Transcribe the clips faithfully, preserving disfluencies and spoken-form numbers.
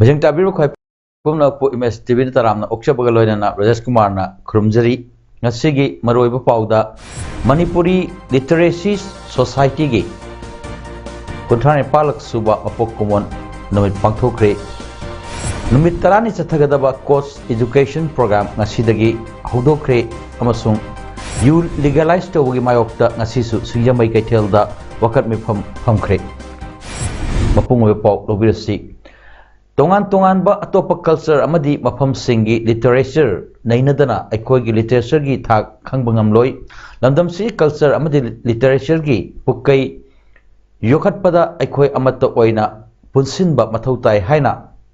ꯃꯤꯠꯌꯦꯡ ꯇꯥꯕꯤꯔꯤꯕ ꯈ꯭ꯋꯥꯏ ꯄꯨꯝꯅꯃꯛꯄꯨ ꯏꯃꯦꯖ ꯇꯤ ꯚꯤꯅ ꯇꯔꯥꯝꯅ ꯑꯣꯛꯆꯕꯒ ꯂꯣꯏꯅꯅ ꯔꯥꯖꯦꯁ ꯀꯨꯃꯥꯔꯅ ꯈꯨꯔꯨꯝꯖꯔꯤ꯫ ꯉꯁꯤꯒꯤ ꯃꯔꯨꯑꯣꯏꯕ ꯄꯥꯎꯗ, ꯃꯅꯤꯄꯨꯔꯤ ꯂꯤꯇꯔꯦꯁꯤ ꯁꯣꯁꯥꯏꯇꯤꯒꯤ ꯀꯨꯟꯊ꯭ꯔꯥ ꯅꯤꯄꯥꯜꯂꯛ ꯁꯨꯕ ꯃꯄꯣꯛ ꯀꯨꯝꯑꯣꯟ ꯅꯨꯃꯤꯠ ꯄꯥꯡꯊꯣꯛꯈ꯭ꯔꯦ꯫ ꯅꯨꯃꯤꯠ ꯇꯔꯥꯅꯤ ꯆꯠꯊꯒꯗꯕ ꯀꯣꯁ ꯏꯗꯨꯀꯦꯁꯟ ꯄ꯭ꯔꯣꯒ꯭ꯔꯥꯝ ꯉꯁꯤꯗꯒꯤ ꯍꯧꯗꯣꯛꯈ꯭ꯔꯦ ꯑꯃꯁꯨꯡ ꯌꯨ ꯂꯤꯒꯦꯂꯥꯏꯖ ꯇꯧꯕꯒꯤ ꯃꯥꯌꯣꯛꯇ ꯉꯁꯤꯁꯨ ꯁꯤꯡꯖꯃꯩ ꯀꯩꯊꯦꯜꯗ ꯋꯥꯀꯠ ꯃꯤꯐꯝ ꯐꯝꯈ꯭ꯔꯦ꯫ ꯃꯄꯨꯡ ꯑꯣꯏꯕ ꯄꯥꯎ ꯂꯧꯕꯤꯔꯁꯤ꯫ ꯇꯣꯉꯥꯟ ꯇꯣꯉꯥꯟꯕ ꯑꯇꯣꯞꯄ ꯀꯜꯆꯔ ꯑꯃꯗꯤ ꯃꯐꯝꯁꯤꯡꯒꯤ ꯂꯤꯇꯔꯦꯆꯔ ꯅꯩꯅꯗꯅ ꯑꯩꯈꯣꯏꯒꯤ ꯂꯤꯇꯔꯦꯆꯔꯒꯤ ꯊꯥꯛ ꯈꯪꯕ ꯉꯝꯂꯣꯏ꯫ ꯂꯝꯗꯝꯁꯤꯒꯤ ꯀꯜꯆꯔ ꯑꯃꯗꯤ ꯂꯤꯇꯔꯦꯆꯔꯒꯤ ꯄꯨꯛꯀꯩ ꯌꯣꯛꯈꯠꯄꯗ ꯑꯩꯈꯣꯏ ꯑꯃꯠꯇ ꯑꯣꯏꯅ ꯄꯨꯟꯁꯤꯟꯕ ꯃꯊꯧ ꯇꯥꯏ ꯍꯥꯏꯅ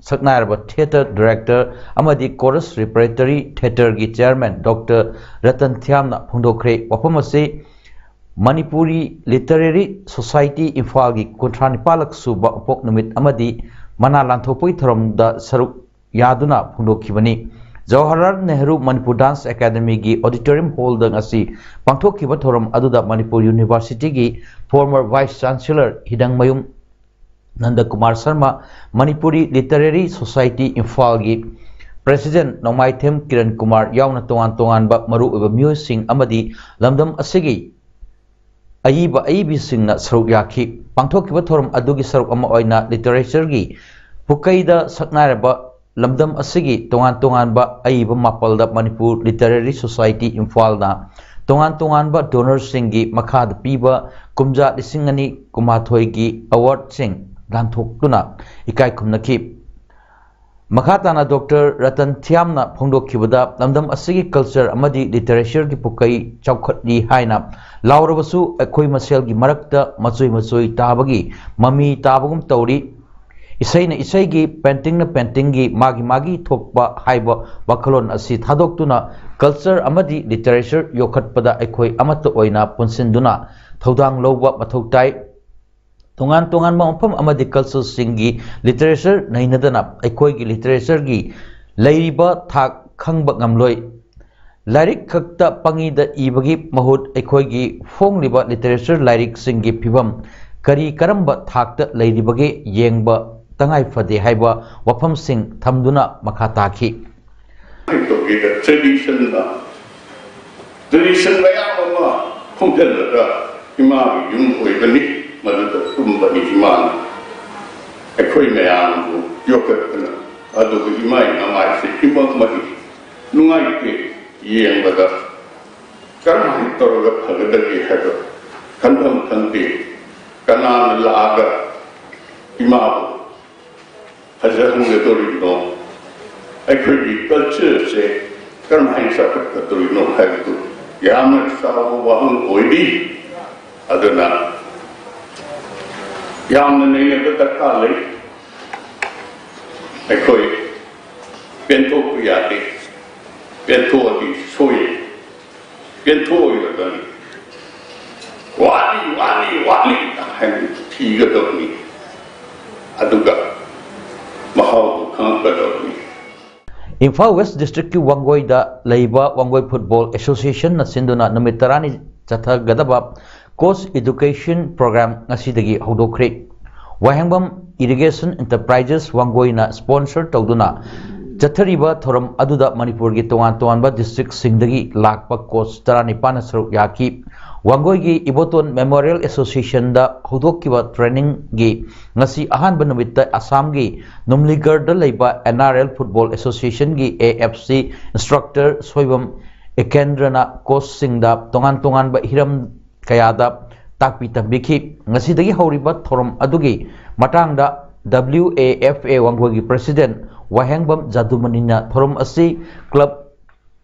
ꯁꯛꯅꯥꯏꯔꯕ ꯊꯤꯌꯦꯇꯔ ꯗꯥꯏꯔꯦꯛꯇꯔ ꯑꯃꯗꯤ ꯀꯣꯔꯁ ꯔꯤꯄꯔꯦꯇꯔꯤ ꯊꯤꯌꯦꯇꯔꯒꯤ ꯆꯤꯌꯔꯃꯦꯟ ꯗꯣꯛꯇꯔ ꯔꯇꯟ ꯊꯤꯌꯥꯝꯅ ꯐꯣꯡꯗꯣꯛꯈ꯭ꯔꯦ꯫ ꯋꯥꯐꯝ ꯑꯁꯤ ꯃꯅꯤꯄꯨꯔꯤ ꯂꯤꯇꯔꯦꯔꯤ ꯁꯣꯁꯥꯏꯇꯤ ꯏꯝꯐꯥꯜꯒꯤ ꯀꯨꯟꯊ꯭ꯔꯥ ꯅꯤꯄꯥꯜꯂꯛ ꯁꯨꯕ ꯃꯄꯣꯛ ꯅꯨꯃꯤꯠ ꯑꯃꯗꯤ ꯃꯅꯥ ꯂꯥꯟꯊꯣꯛꯄꯒꯤ ꯊꯧꯔꯝꯗ ꯁꯔꯨꯛ ꯌꯥꯗꯨꯅ ꯐꯣꯡꯗꯣꯛꯈꯤꯕꯅꯤ꯫ ꯖꯋꯥꯍꯔꯂꯥꯜ ꯅꯦꯍꯔꯨ ꯃꯅꯤꯄꯨꯔ ꯗꯥꯟꯁ ꯑꯦꯀꯥꯗꯃꯤꯒꯤ ꯑꯣꯗꯤꯇꯣꯔꯤꯌꯝ ꯍꯣꯜꯗ ꯉꯁꯤ ꯄꯥꯡꯊꯣꯛꯈꯤꯕ ꯊꯧꯔꯝ ꯑꯗꯨꯗ ꯃꯅꯤꯄꯨꯔ ꯌꯨꯅꯤꯚꯔꯁꯤꯇꯤꯒꯤ former vice chancellor Hidangmayum Nandakumar Sharma, Manipuri literary society ꯏꯝꯐꯥꯜꯒꯤ ꯄ꯭ꯔꯦꯁꯤꯗꯦꯟꯠ ꯅꯣꯡꯃꯥꯏꯊꯦꯝ ꯀꯤꯔꯟ ꯀꯨꯃꯥꯔ ꯌꯥꯎꯅ ꯇꯣꯉꯥꯟ ꯇꯣꯉꯥꯟꯕ ꯃꯔꯨꯑꯣꯏꯕ ꯃꯤꯑꯣꯏꯁꯤꯡ ꯑꯃꯗꯤ ꯂꯝꯗꯝ ꯑꯁꯤꯒꯤ ꯑꯏꯕ ꯑꯏꯕꯤꯁꯤꯡꯅ ꯁꯔꯨꯛ ꯌꯥꯈꯤ꯫ ꯄꯥꯡꯊꯣꯛꯈꯤꯕ ꯊꯧꯔꯝ ꯑꯗꯨꯒꯤ ꯁꯔꯨꯛ ꯑꯃ ꯑꯣꯏꯅ ꯂꯤꯇꯔꯦꯆꯔꯒꯤ ꯄꯨꯀꯩꯗ ꯁꯛꯅꯥꯏꯔꯕ ꯂꯝꯗꯝ ꯑꯁꯤꯒꯤ ꯇꯣꯉꯥꯟ ꯇꯣꯉꯥꯟꯕ ꯑꯏꯕ ꯃꯥꯄꯜꯗ ꯃꯅꯤꯄꯨꯔ ꯂꯤꯇꯔꯦꯔꯤ ꯁꯣꯁꯥꯏꯇꯤ ꯏꯝꯐꯥꯜꯅ ꯇꯣꯉꯥꯟ ꯇꯣꯉꯥꯟꯕ ꯗꯣꯅꯔꯁꯤꯡꯒꯤ ꯃꯈꯥꯗ ꯄꯤꯕ ꯀꯨꯝꯖꯥ ꯂꯤꯁꯤꯡ ꯑꯅꯤ ꯀꯨꯟꯃꯥꯊꯣꯏꯒꯤ ꯑꯦꯋꯥꯔꯗꯁꯤꯡ ꯂꯥꯟꯊꯣꯛꯇꯨꯅ ꯏꯀꯥꯏ ꯈꯨꯝꯅꯈꯤ꯫ ꯃꯈꯥ ꯇꯥꯅ ꯗꯣꯛꯇꯔ ꯔꯇꯟ ꯊꯤꯌꯥꯝꯅ ꯐꯣꯡꯗꯣꯛꯈꯤꯕꯗ, ꯂꯝꯗꯝ ꯑꯁꯤꯒꯤ ꯀꯜꯆꯔ ꯑꯃꯗꯤ ꯂꯤꯇꯔꯦꯆꯔꯒꯤ ꯄꯨꯀꯩ ꯆꯥꯎꯈꯠꯂꯤ ꯍꯥꯏꯅ ꯂꯥꯎꯔꯕꯁꯨ, ꯑꯩꯈꯣꯏ ꯃꯁꯦꯜꯒꯤ ꯃꯔꯛꯇ ꯃꯆꯣꯏ ꯃꯆꯣꯏ ꯇꯥꯕꯒꯤ ꯃꯃꯤ ꯇꯥꯕꯒꯨꯝ ꯇꯧꯔꯤ꯫ ꯏꯁꯩꯅ ꯏꯁꯩꯒꯤ, painting ꯅ painting ꯒꯤ, ꯃꯥꯒꯤ ꯃꯥꯒꯤ ꯊꯣꯛꯄ ꯍꯥꯏꯕ ꯋꯥꯈꯜꯂꯣꯟ ꯑꯁꯤ ꯊꯥꯗꯣꯛꯇꯨꯅ culture ꯑꯃꯗꯤ literature ꯌꯣꯛꯈꯠꯄꯗ ꯑꯩꯈꯣꯏ ꯑꯃꯠꯇ ꯑꯣꯏꯅ ꯄꯨꯟꯁꯤꯟꯗꯨꯅ ꯊꯧꯗꯥꯡ ꯂꯧꯕ ꯃꯊꯧ ꯇꯥꯏ꯫ ꯇꯣꯉꯥꯟ ꯇꯣꯉꯥꯟꯕ ꯃꯐꯝ ꯑꯃꯗꯤ culture ꯁꯤꯡꯒꯤ literature ꯅꯩꯅꯗꯅ ꯑꯩꯈꯣꯏꯒꯤ literature ꯒꯤ ꯂꯩꯔꯤꯕ ꯊꯥꯛ ꯈꯪꯕ ꯉꯝꯂꯣꯏ꯫ ꯂꯥꯏꯔꯤꯛ ꯈꯛꯇ ꯄꯪꯏꯗ ꯏꯕꯒꯤ ꯃꯍꯨꯠ ꯑꯩꯈꯣꯏꯒꯤ ꯐꯣꯡꯂꯤꯕ literature ꯂꯥꯏꯔꯤꯛꯁꯤꯡꯒꯤ ꯐꯤꯕꯝ ꯀꯔꯤ ꯀꯔꯝꯕ ꯊꯥꯛꯇ ꯂꯩꯔꯤꯕꯒꯦ ꯌꯦꯡꯕ ꯇꯉꯥꯏ ꯐꯗꯦ ꯍꯥꯏꯕ ꯋꯥꯐꯝꯁꯤꯡ ꯊꯝꯗꯨꯅ ꯃꯈꯥ ꯇꯥꯈꯤ꯫ ꯇꯧꯒꯦꯗ tradition ꯗ tradition ꯃꯌꯥꯝ ꯑꯃ ꯈꯣꯝꯖꯤꯜꯂꯒ ꯏꯃꯥꯒꯤ ꯌꯨꯝ ꯑꯣꯏꯕꯅꯤ, ꯃꯗꯨꯗ ꯇꯨꯝꯕꯅꯤ ꯏꯃꯥꯅ꯫ ꯑꯩꯈꯣꯏ ꯃꯌꯥꯝꯕꯨ ꯌꯣꯛꯈꯠꯇꯅ, ꯑꯗꯨꯒ ꯏꯃꯥꯒꯤ ꯃꯃꯥꯏꯁꯦ ꯏꯃꯛ ꯃꯍꯤ ꯅꯨꯡꯉꯥꯏꯇꯦ꯫ ꯌꯦꯡꯕꯗ ꯀꯔꯝꯍꯥꯏꯅ ꯇꯧꯔꯒ ꯐꯒꯗꯒꯦ ꯍꯥꯏꯕ ꯈꯟꯐꯝ ꯈꯪꯗꯦ꯫ ꯀꯅꯥꯅ ꯂꯥꯛꯑꯒ ꯏꯃꯥꯕꯨ ꯐꯖꯍꯟꯒꯗꯧꯔꯤꯕꯅꯣ? ꯑꯩꯈꯣꯏꯒꯤ culture ꯁꯦ ꯀꯔꯝꯍꯥꯏꯅ ꯆꯥꯎꯈꯠꯀꯗꯧꯔꯤꯅꯣ ꯍꯥꯏꯕꯗꯨ ꯌꯥꯝꯅ ꯆꯥꯎꯕ ꯋꯥꯍꯪ ꯑꯣꯏꯔꯤ꯫ ꯑꯗꯨꯅ ꯌꯥꯝꯅ ꯅꯩꯅꯕ ꯗꯔꯀꯥꯔ ꯂꯩ꯫ ꯑꯩꯈꯣꯏ ꯄꯦꯟꯊꯣꯛꯄ ꯌꯥꯗꯦ꯫ ꯄꯦꯟꯊꯣꯛꯑꯗꯤ ꯁꯣꯏ꯫ ꯄꯦꯟꯊꯣꯛꯑꯣꯏꯗꯕꯅꯤ꯫ ꯋꯥꯠꯂꯤ, ꯋꯥꯠꯂꯤ, ꯋꯥꯠꯂꯤ ꯍꯥꯏꯅ ꯊꯤꯒꯗꯕꯅꯤ꯫ ꯑꯗꯨꯒ ꯃꯍꯥꯎꯗꯨ ꯈꯪꯉꯛꯀꯗꯕꯅꯤ꯫ ꯏꯝꯐꯥꯜ West District ꯀꯤ ꯋꯥꯡꯒꯣꯏꯗ ꯂꯩꯕ ꯋꯥꯡꯒꯣꯏ Football Association ꯅ ꯁꯤꯟꯗꯨꯅ ꯅꯨꯃꯤꯠ ꯇꯔꯥꯅꯤ ꯆꯠꯊꯒꯗꯕ Coach Education Program ꯉꯁꯤꯗꯒꯤ ꯍꯧꯗꯣꯛꯈ꯭ꯔꯦ꯫ ꯋꯥꯍꯦꯡꯕꯝ Irrigation Enterprises ꯋꯥꯡꯒꯣꯏꯅ sponsor ꯇꯧꯗꯨꯅ ꯆꯠꯊꯔꯤꯕ ꯊꯧꯔꯝ ꯑꯗꯨꯗ ꯃꯅꯤꯄꯨꯔꯒꯤ ꯇꯣꯉꯥꯟ ꯇꯣꯉꯥꯟꯕ district ꯁꯤꯡꯗꯒꯤ ꯂꯥꯛꯄ coach ꯇꯔꯥꯅꯤꯄꯥꯟꯅ ꯁꯔꯨꯛ ꯌꯥꯈꯤ꯫ ꯋꯥꯡꯒꯣꯏꯒꯤ ꯏꯕꯣꯇꯣꯟ Memorial Association ꯗ ꯍꯧꯗꯣꯛꯈꯤꯕ training ꯒꯤ ꯉꯁꯤ ꯑꯍꯥꯟꯕ ꯅꯨꯃꯤꯠꯇ ꯑꯁꯥꯝꯒꯤ ꯅꯨꯝꯂꯤꯒꯔꯗ ꯂꯩꯕ N R L Football Association ꯒꯤ A F C instructor Soibam ꯑꯦꯀꯦꯟꯗ꯭ꯔꯅ coach ꯁꯤꯡꯗ ꯇꯣꯉꯥꯟ ꯇꯣꯉꯥꯟꯕ ꯍꯤꯔꯝ ꯀꯌꯥꯗ ꯇꯥꯛꯄꯤ ꯇꯝꯕꯤꯈꯤ꯫ ꯉꯁꯤꯗꯒꯤ ꯍꯧꯔꯤꯕ ꯊꯧꯔꯝ ꯑꯗꯨꯒꯤ ꯃꯇꯥꯡꯗ W A F A ꯋꯥꯡꯒꯣꯏꯒꯤ president ꯋꯥꯍꯦꯡꯕꯝ ꯖꯥꯗꯨꯃꯅꯤꯅ ꯊꯧꯔꯝ ꯑꯁꯤ club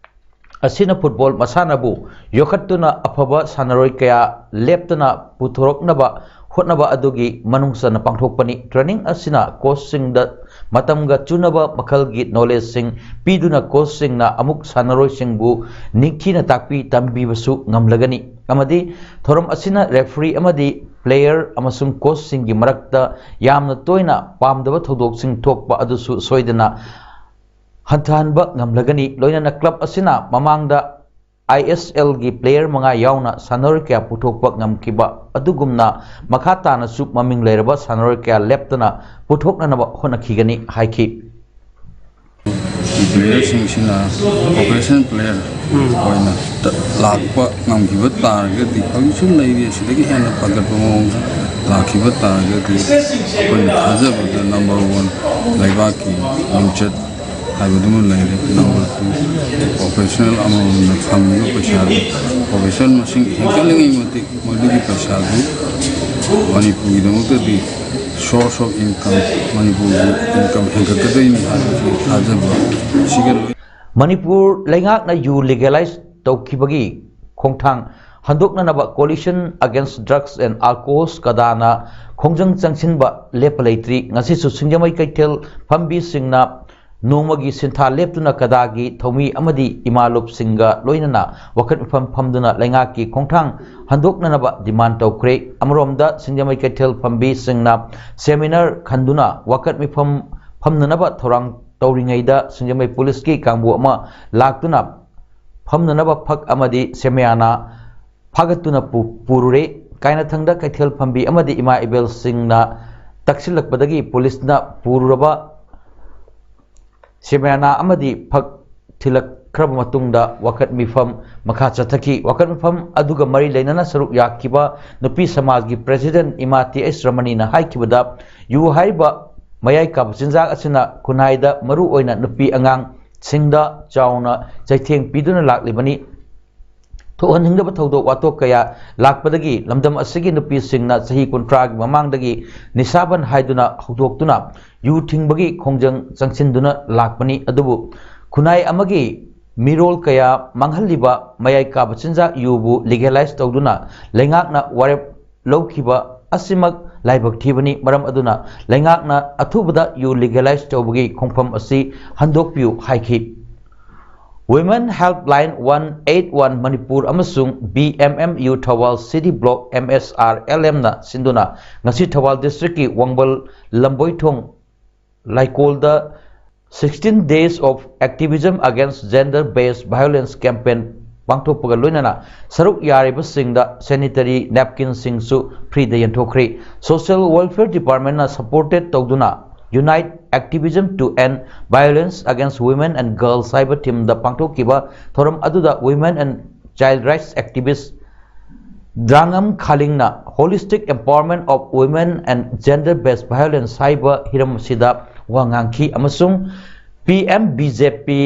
ꯑꯁꯤꯅ football ꯃꯁꯥꯟꯅꯕꯨ ꯌꯣꯛꯈꯠꯇꯨꯅ ꯑꯐꯕ ꯁꯥꯟꯅꯔꯣꯏ ꯀꯌꯥ ꯂꯦꯞꯇꯅ ꯄꯨꯊꯣꯔꯛꯅꯕ ꯍꯣꯠꯅꯕ ꯑꯗꯨꯒꯤ ꯃꯅꯨꯡ ꯆꯟꯅ ꯄꯥꯡꯊꯣꯛꯄꯅꯤ꯫ Training ꯑꯁꯤꯅ coachꯁꯤꯡꯗ ꯃꯇꯝꯒ ꯆꯨꯅꯕ ꯃꯈꯜꯒꯤ knowledgeꯁꯤꯡ ꯄꯤꯗꯨꯅ coachꯁꯤꯡꯅ ꯑꯃꯨꯛ ꯁꯥꯟꯅꯔꯣꯏꯁꯤꯡꯕꯨ ꯅꯤꯡꯊꯤꯅ ꯇꯥꯛꯄꯤ ꯇꯝꯕꯤꯕꯁꯨ ꯉꯝꯂꯒꯅꯤ꯫ ꯑꯃꯗꯤ ꯊꯧꯔꯝ ꯑꯁꯤꯅ referee ꯑꯃꯗꯤ player ꯑꯃꯁꯨꯡ coachꯁꯤꯡꯒꯤ ꯃꯔꯛꯇ ꯌꯥꯝꯅ ꯇꯣꯏꯅ ꯄꯥꯝꯗꯕ ꯊꯧꯗꯣꯛꯁꯤꯡ ꯊꯣꯛꯄ ꯑꯗꯨꯁꯨ ꯁꯣꯏꯗꯅ ꯍꯟꯊꯍꯟꯕ ꯉꯝꯂꯒꯅꯤ꯫ ꯂꯣꯏꯅꯅ club ꯑꯁꯤꯅ ꯃꯃꯥꯡꯗ ISLꯒꯤ player ꯃꯉꯥ ꯌꯥꯎꯅ ꯁꯥꯟꯅꯔꯣꯏ ꯀꯌꯥ ꯄꯨꯊꯣꯛꯄ ꯉꯝꯈꯤꯕ ꯑꯗꯨꯒꯨꯝꯅ ꯃꯈꯥ ꯇꯥꯅꯁꯨ ꯃꯃꯤꯡ ꯂꯩꯔꯕ ꯁꯥꯟꯅꯔꯣꯏ ꯀꯌꯥ ꯂꯦꯞꯇꯅ ꯄꯨꯊꯣꯛꯅꯅꯕ ꯍꯣꯠꯅꯈꯤꯒꯅꯤ ꯍꯥꯏꯈꯤ꯫ Playerꯁꯤꯡꯁꯤꯅ professional player ꯑꯣꯏꯅ ꯂꯥꯛꯄ ꯉꯝꯈꯤꯕ ꯇꯥꯔꯒꯗꯤ, ꯍꯧꯖꯤꯛꯁꯨ ꯂꯩꯔꯤ, ꯑꯁꯤꯗꯒꯤ ꯍꯦꯟꯅ ꯐꯒꯠꯄ ꯃꯑꯣꯡꯗ ꯂꯥꯛꯈꯤꯕ ꯇꯥꯔꯒꯗꯤ, ꯑꯩꯈꯣꯏꯅ ꯊꯥꯖꯕꯗ number one ꯂꯩꯕꯥꯛꯀꯤ ꯃꯤꯡꯆꯠ ꯍꯥꯏꯕꯗꯨꯃ ꯂꯩꯔꯦ꯫ Number two, professional ꯑꯃꯃꯝꯅ ꯐꯪꯂꯤꯕ ꯄꯩꯁꯥꯗꯨ professional ꯃꯁꯤꯡ ꯍꯦꯟꯒꯠꯂꯤꯉꯩ ꯃꯇꯤꯛ ꯃꯗꯨꯒꯤ ꯄꯩꯁꯥꯗꯨ ꯃꯅꯤꯄꯨꯔꯒꯤꯗꯃꯛꯇꯗꯤ source of income, ꯃꯅꯤꯄꯨꯔꯒꯤ income ꯍꯦꯟꯒꯠꯀꯗꯣꯏꯅꯤ ꯍꯥꯏꯕꯒꯤ ꯊꯥꯖꯕ ꯁꯤꯒ ꯂꯣꯏ ꯃꯅꯤꯄꯨꯔ ꯂꯩꯉꯥꯛꯅ ꯌꯨ legalize ꯇꯧꯈꯤꯕꯒꯤ ꯈꯣꯡꯊꯥꯡ ꯍꯟꯗꯣꯛꯅꯅꯕ Coalition Against Drugs and Alcohol, ꯀꯗꯥꯅ ꯈꯣꯡꯖꯪ ꯆꯪꯁꯤꯟꯕ ꯂꯦꯞꯄ ꯂꯩꯇ꯭ꯔꯤ꯫ ꯉꯁꯤꯁꯨ ꯁꯤꯡꯖꯃꯩ ꯀꯩꯊꯦꯜ ꯐꯝꯕꯤꯁꯤꯡꯅ ꯅꯣꯡꯃꯒꯤ ꯁꯤꯟꯊꯥ ꯂꯦꯞꯇꯨꯅ ꯀꯗꯥꯒꯤ ꯊꯧꯃꯤ ꯑꯃꯗꯤ ꯏꯃꯥꯂꯨꯞꯁꯤꯡꯒ ꯂꯣꯏꯅꯅ ꯋꯥꯀꯠ ꯃꯤꯐꯝ ꯐꯝꯗꯨꯅ ꯂꯩꯉꯥꯛꯀꯤ ꯈꯣꯡꯊꯥꯡ ꯍꯟꯗꯣꯛꯅꯅꯕ demand ꯇꯧꯈ꯭ꯔꯦ꯫ ꯑꯃꯔꯣꯝꯗ ꯁꯤꯡꯖꯃꯩ ꯀꯩꯊꯦꯜ ꯐꯝꯕꯤꯁꯤꯡꯅ seminar ꯈꯟꯗꯨꯅ ꯋꯥꯀꯠ ꯃꯤꯐꯝ ꯐꯝꯅꯅꯕ ꯊꯧꯔꯥꯡ ꯇꯧꯔꯤꯉꯩꯗ ꯁꯤꯡꯖꯃꯩ ꯄꯨꯂꯤꯁꯀꯤ ꯀꯥꯡꯕꯨ ꯑꯃ ꯂꯥꯛꯇꯨꯅ ꯐꯝꯅꯅꯕ ꯐꯛ ꯑꯃꯗꯤ ꯁꯦꯃꯤꯌꯥꯅ ꯐꯥꯒꯠꯇꯨꯅ ꯄꯨ-, ꯄꯨꯔꯨꯔꯦ꯫ ꯀꯥꯏꯅꯊꯪꯗ ꯀꯩꯊꯦꯜ ꯐꯝꯕꯤ ꯑꯃꯗꯤ ꯏꯃꯥ ꯏꯕꯦꯜꯁꯤꯡꯅ ꯇꯛꯁꯤꯜꯂꯛꯄꯗꯒꯤ ꯄꯨꯂꯤꯁꯅ ꯄꯨꯔꯨꯔꯕ ꯁꯦꯃꯤꯌꯥꯅꯥ ꯑꯃꯗꯤ ꯐꯛ ꯊꯤꯜꯂꯛꯈ꯭ꯔꯕ ꯃꯇꯨꯡꯗ ꯋꯥꯀꯠ ꯃꯤꯐꯝ ꯃꯈꯥ ꯆꯠꯊꯈꯤ꯫ ꯋꯥꯀꯠ ꯃꯤꯐꯝ ꯑꯗꯨꯒ ꯃꯔꯤ ꯂꯩꯅꯅ ꯁꯔꯨꯛ ꯌꯥꯈꯤꯕ ꯅꯨꯄꯤ ꯁꯃꯥꯖꯒꯤ president ꯏꯃꯥ ꯇꯤ ꯑꯩꯆ ꯔꯃꯅꯤꯅ ꯍꯥꯏꯈꯤꯕꯗ, ꯌꯨ ꯍꯥꯏꯔꯤꯕ ꯃꯌꯥꯏ ꯀꯥꯕ ꯆꯤꯟꯖꯥꯛ ꯑꯁꯤꯅ ꯈꯨꯟꯅꯥꯏꯗ ꯃꯔꯨꯑꯣꯏꯅ ꯅꯨꯄꯤ ꯑꯉꯥꯡꯁꯤꯡꯗ ꯆꯥꯎꯅ ꯆꯩꯊꯦꯡ ꯄꯤꯗꯨꯅ ꯂꯥꯛꯂꯤꯕꯅꯤ꯫ ꯊꯣꯛꯍꯟꯅꯤꯡꯗꯕ ꯊꯧꯗꯣꯛ ꯋꯥꯊꯣꯛ ꯀꯌꯥ ꯂꯥꯛꯄꯗꯒꯤ ꯂꯝꯗꯝ ꯑꯁꯤꯒꯤ ꯅꯨꯄꯤꯁꯤꯡꯅ ꯆꯍꯤ ꯀꯨꯟꯊ꯭ꯔꯥꯒꯤ ꯃꯃꯥꯡꯗꯒꯤ ꯅꯤꯁꯥꯕꯟ ꯍꯥꯏꯗꯨꯅ ꯍꯧꯗꯣꯛꯇꯨꯅ ꯌꯨ ꯊꯤꯡꯕꯒꯤ ꯈꯣꯡꯖꯪ ꯆꯪꯁꯤꯟꯗꯨꯅ ꯂꯥꯛꯄꯅꯤ꯫ ꯑꯗꯨꯕꯨ ꯈꯨꯟꯅꯥꯏ ꯑꯃꯒꯤ ꯃꯤꯔꯣꯜ ꯀꯌꯥ ꯃꯥꯡꯍꯜꯂꯤꯕ ꯃꯌꯥꯏ ꯀꯥꯕ ꯆꯤꯟꯖꯥꯛ ꯌꯨꯕꯨ legalize ꯇꯧꯗꯨꯅ ꯂꯩꯉꯥꯛꯅ ꯋꯥꯔꯦꯞ ꯂꯧꯈꯤꯕ ꯑꯁꯤꯃꯛ ꯂꯥꯏꯕꯛ ꯊꯤꯕꯅꯤ꯫ ꯃꯔꯝ ꯑꯗꯨꯅ ꯂꯩꯉꯥꯛꯅ ꯑꯊꯨꯕꯗ ꯌꯨ ꯂꯤꯒꯦꯂꯥꯏꯖ ꯇꯧꯕꯒꯤ ꯈꯣꯡꯐꯝ ꯑꯁꯤ ꯍꯟꯗꯣꯛꯄꯤꯌꯨ ꯍꯥꯏꯈꯤ꯫ Women Helpline one eight one Manipur ꯑꯃꯁꯨꯡ B M M U Thoubal City Block M S R L M ꯅ ꯁꯤꯟꯗꯨꯅ ꯉꯁꯤ ꯊꯧꯕꯥꯜ ꯗꯤꯁꯇ꯭ꯔꯤꯛꯀꯤ ꯋꯥꯡꯕꯜ ꯂꯝꯕꯣꯏꯊꯣꯡ ꯂꯩꯀꯣꯜꯗ sixteen Days of Activism Against Gender Based Violence campaign ꯄꯥꯡꯊꯣꯛꯄꯒ ꯂꯣꯏꯅꯅ ꯁꯔꯨꯛ ꯌꯥꯔꯤꯕꯁꯤꯡꯗ ꯁꯦꯅꯤꯇꯔꯤ ꯅꯦꯞꯀꯤꯟꯁꯤꯡꯁꯨ ꯐ꯭ꯔꯤꯗ ꯌꯦꯟꯊꯣꯛꯈ꯭ꯔꯤ꯫ Social Welfare Department ꯅ supported ꯇꯧꯗꯨꯅ Unite Activism to End Violence Against Women and Girls ꯍꯥꯏꯕ ꯊꯤꯝꯗ ꯄꯥꯡꯊꯣꯛꯈꯤꯕ ꯊꯧꯔꯝ ꯑꯗꯨꯗ Women and Child Rights Activist ꯗ꯭ꯔꯥꯡꯉꯝ ꯈꯥꯂꯤꯡꯅ Holistic Empowerment of Women and Gender Based Violence ꯍꯥꯏꯕ ꯍꯤꯔꯝ ꯑꯁꯤꯗ ꯋꯥ ꯉꯥꯡꯈꯤ ꯑꯃꯁꯨꯡ P M B J P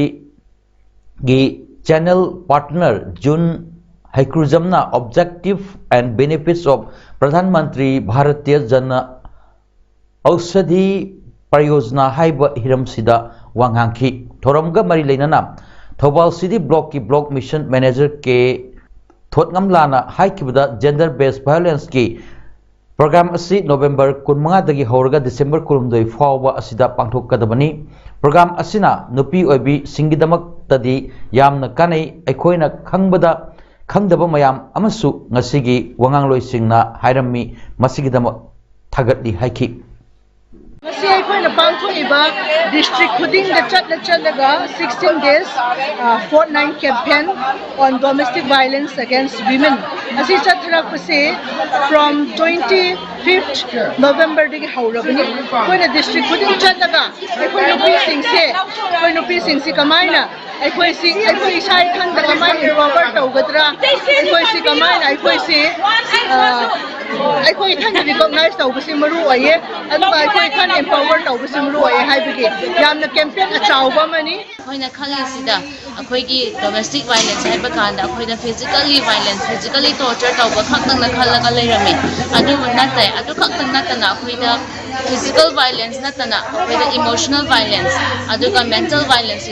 ꯒꯤ channel partner June ꯍꯩꯀ꯭ꯔꯨꯖꯝꯅ Objective and Benefits of Pradhan Mantri Bharatiya Jana Aushadhi Pariyojana ꯍꯥꯏꯕ ꯍꯤꯔꯝꯁꯤꯗ ꯋꯥ ꯉꯥꯡꯈꯤ꯫ ꯊꯧꯔꯝꯒ ꯃꯔꯤ ꯂꯩꯅꯅ ꯊꯧꯕꯥꯜ City Block ꯀꯤ Block Mission Manager K ꯊꯣꯠꯉꯝꯂꯥꯅ ꯍꯥꯏꯈꯤꯕꯗ, Gender Based Violence ꯀꯤ program ꯑꯁꯤ November ꯀꯨꯟꯃꯉꯥꯗꯒꯤ ꯍꯧꯔꯒ December ꯀꯨꯟꯍꯨꯝꯗꯣꯏ ꯐꯥꯎꯕ ꯑꯁꯤꯗ ꯄꯥꯡꯊꯣꯛꯀꯗꯕꯅꯤ꯫ Program ꯑꯁꯤꯅ ꯅꯨꯄꯤ ꯑꯣꯏꯕꯤꯁꯤꯡꯒꯤꯗꯃꯛꯇꯗꯤ ꯌꯥꯝꯅ ꯀꯥꯟꯅꯩ꯫ ꯑꯩꯈꯣꯏꯅ ꯈꯪꯕꯗ ꯈꯪꯗꯕ ꯃꯌꯥꯝ ꯑꯃꯁꯨ ꯉꯁꯤꯒꯤ ꯋꯥꯉꯥꯡꯂꯣꯏꯁꯤꯡꯅ ꯍꯥꯏꯔꯝꯃꯤ꯫ ꯃꯁꯤꯒꯤꯗꯃꯛ ꯊꯥꯒꯠꯂꯤ ꯍꯥꯏꯈꯤ꯫ ꯉꯁꯤ ꯑꯩꯈꯣꯏꯅ ꯄꯥꯡꯊꯣꯛꯏꯕ district ꯈꯨꯗꯤꯡꯗ ꯆꯠꯂ ꯆꯠꯂꯒ sixteen days, ꯑ, fortnight campaign on domestic violence against women ꯑꯁꯤ ꯆꯠꯊꯔꯛꯄꯁꯦ from twenty fifth November ꯗꯒꯤ ꯍꯧꯔꯕꯅꯤ꯫ ꯑꯩꯈꯣꯏꯅ district ꯈꯨꯗꯤꯡ ꯆꯠꯂꯒ ꯑꯩꯈꯣꯏ ꯅꯨꯄꯤꯁꯤꯡꯁꯦ, ꯑꯩꯈꯣꯏ ꯅꯨꯄꯤꯁꯤꯡꯁꯤ ꯀꯃꯥꯏꯅ ꯑꯩꯈꯣꯏꯁꯤ, ꯑꯩꯈꯣꯏ ꯏꯁꯥ ꯏꯊꯟꯗ ꯀꯃꯥꯏꯅ empower ꯇꯧꯒꯗ꯭ꯔꯥ, ꯑꯩꯈꯣꯏꯁꯤ ꯀꯃꯥꯏꯅ, ꯑꯩꯈꯣꯏꯁꯤ, ꯑ, ꯑꯩꯈꯣꯏ ꯏꯊꯟꯗ recognize ꯇꯧꯕꯁꯤ ꯃꯔꯨ ꯑꯣꯏꯌꯦ, ꯑꯗꯨꯒ ꯑꯩꯈꯣꯏ ꯏꯊꯟ empower ꯇꯧꯕꯁꯤ ꯃꯔꯨ ꯑꯣꯏꯌꯦ ꯍꯥꯏꯕꯒꯤ ꯌꯥꯝꯅ campaign ꯑꯆꯧꯕ ꯑꯃꯅꯤ꯫ ꯑꯩꯈꯣꯏꯅ ꯈꯪꯉꯤꯁꯤꯗ ꯑꯩꯈꯣꯏꯒꯤ domestic violence ꯍꯥꯏꯕ ꯀꯥꯟꯗ ꯑꯩꯈꯣꯏꯅ physically violence, physically torture ꯇꯧꯕ ꯈꯛꯇꯪꯅ ꯈꯜꯂꯒ ꯂꯩꯔꯝꯃꯤ꯫ ꯑꯗꯨꯕꯨ ꯅꯠꯇꯦ, ꯑꯗꯨ ꯈꯛꯇꯪ ꯅꯠꯇꯅ ꯑꯩꯈꯣꯏꯗ Physical violence ꯅꯠꯇꯅ ꯑꯩꯈꯣꯏꯗ emotional violence ꯑꯗꯨꯒ mental violence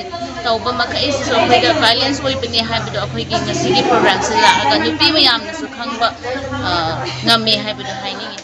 ꯇꯧꯕ ꯃꯈꯩꯁꯤꯁꯨ ꯑꯩꯈꯣꯏꯗ violence ꯑꯣꯏꯕꯅꯤ ꯍꯥꯏꯕꯗꯣ ꯑꯩꯈꯣꯏꯒꯤ ꯉꯁꯤꯒꯤ program ꯁꯤꯗ ꯂꯥꯛꯑꯒ ꯅꯨꯄꯤ ꯃꯌꯥꯝꯅꯁꯨ ꯈꯪꯕ, ꯑ, ꯉꯝꯃꯦ ꯍꯥꯏꯕꯗꯣ ꯍꯥꯏꯅꯤꯡꯉꯤ꯫